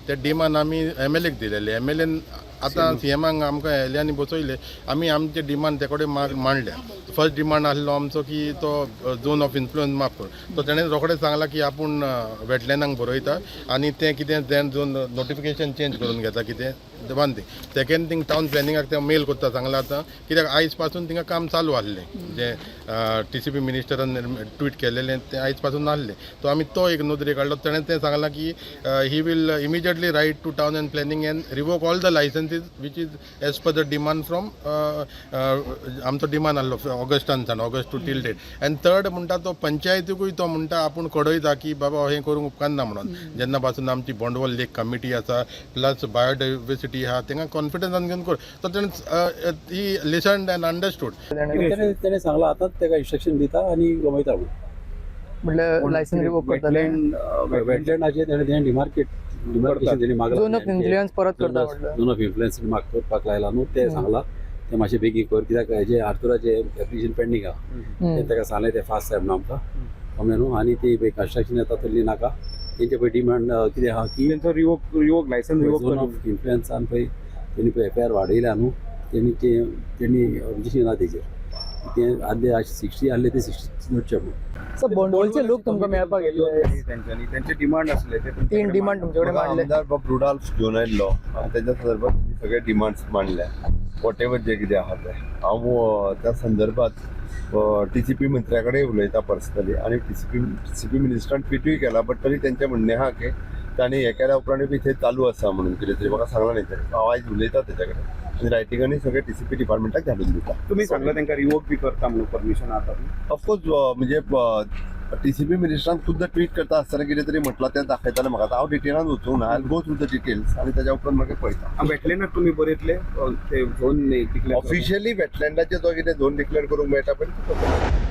ते डिमांड आमी एमएलएक दिलेले. एमएलएन आतां सीएमाक आमकां येयले आनी बसयले. आमी आमचे डिमांड ते कडेन मांडल्या. फर्स्ट डिमांड आसलो आमचो की तो झोन ऑफ इन्फ्लुयन्स माफ कर. तो तेणें रोखडें सांगलां की आपूण वेटलँडांक बरयता आनी तें कितें तें झोन नोटिफिकेशन चेंज करून घेता कितें. One thing. Second thing, town प्लॅनिंगाक ते मेल करता सांगलां आतां, कित्याक आयज पासून थिंगा काम चालू आसलें. जें टीसीपी मिनिस्टरान ट्वीट केलेलें तें आयज पासून आहलें. तो आमी तो एक नदरेक हाडलो. तेणें तें सांगलां की he will immediately write to town and planning and revoke all the licenses which is as per the demand from आमचो डिमांड आहलो ऑगस्टान सावन, August to till date. And third म्हणटा तो पंचायतीकूय तो म्हणटा आपूण कळयता की बाबा हें करूंक उपकारना म्हणून. जेन्ना पासून आमची बोंडवल लेक कमिटी आसा, प्लस बायोडायवर्सिटी आहा, तांकां कॉन्फिडन्सान घेवन कर. तो तेणें he listened and understood. तेणे तेणे सांगलां, आतांच ताका इन्स्ट्रक्शन दिता आनी गमयता म्हणून. म्हटल्यार लायसन्स रिवोक करतले? वेटलँडाचे तेणे तेणे डिमार्केशन तेणे मागलां. झोन ऑफ इन्फ्लुयन्स परत करता म्हटल्यार? झोन ऑफ इन्फ्लुयन्स करपाक लायला न्हू, ते सांगला ते मातशें बेगीन कर, कित्याक हेजे आर्थुराचे एप्लिकेशन पेंडींग आहा. ते ताका सांगलें ते फास्ट जाय म्हणून आमकां, कमलें न्हू. आनी ती पळय कन्स्ट्रक्शन येता तसली नाका. तेंचे पळय डिमांड कितें आहा की तेंचो revoke licence revoke zone of इन्फ्लुयन्सान पळय तेणी पळय एफआयआर वाडयल्या न्हू, तेणी ते तेणी ऑब्जेक्शन ना तेजेर. ते आदले 60 आहले ते 60 दवरचे म्हणून. सर, बोंडवलचे लोक तुमकां मेळपाक येयल्ले. तेंच्यांनी तेंचे डिमांड आसले ते तुमचे तीन कडेन डिमांड तुमचे कडेन म्हाका मांडले. आमदार बाब रुडाल्फ घेवन आयिल्लो आनी तेच्या संदर्भात तेणी सगळे डिमांड्स मांडल्या, what ever जे कितें आहा तें. हांव त्या संदर्भात टीसीपी मंत्र्या कडेन उलयता पर्सनली आनी टीसीपी मिनिस्टरान ट्विटूय केला, बट तरी तेंचें म्हणणें आहा की तांणी हें केल्या उपरांत बी थंय चालू आसा म्हणून कितें तरी म्हाका सांगलां न्ही तें. हांव आयज उलयता तेच्या कडेन आनी रायटिंगांनी सगळे टीसीपी डिपार्टमेंटाक धाडून दिता. तुमी सांगला तांकां रिवोक बी करता म्हणून परमिशन आतां? ऑफकोर्स, म्हणजे टीसीपी मिनिस्टरान खुद्द ट्वीट करता आसतना कितें तरी म्हटलां तें दाखयतालें म्हाका. आतां हांव डिटेलान वचूंक ना. I go through the details आनी तेच्या उपरांत मागीर पळयता. वेटलँडाक तुमी बरयतले ते झोन डिक्लेअर? ऑफिशियली वेटलँडाचे तो कितें झोन डिक्लेअर करूंक मेळटा पळय, तो करतले.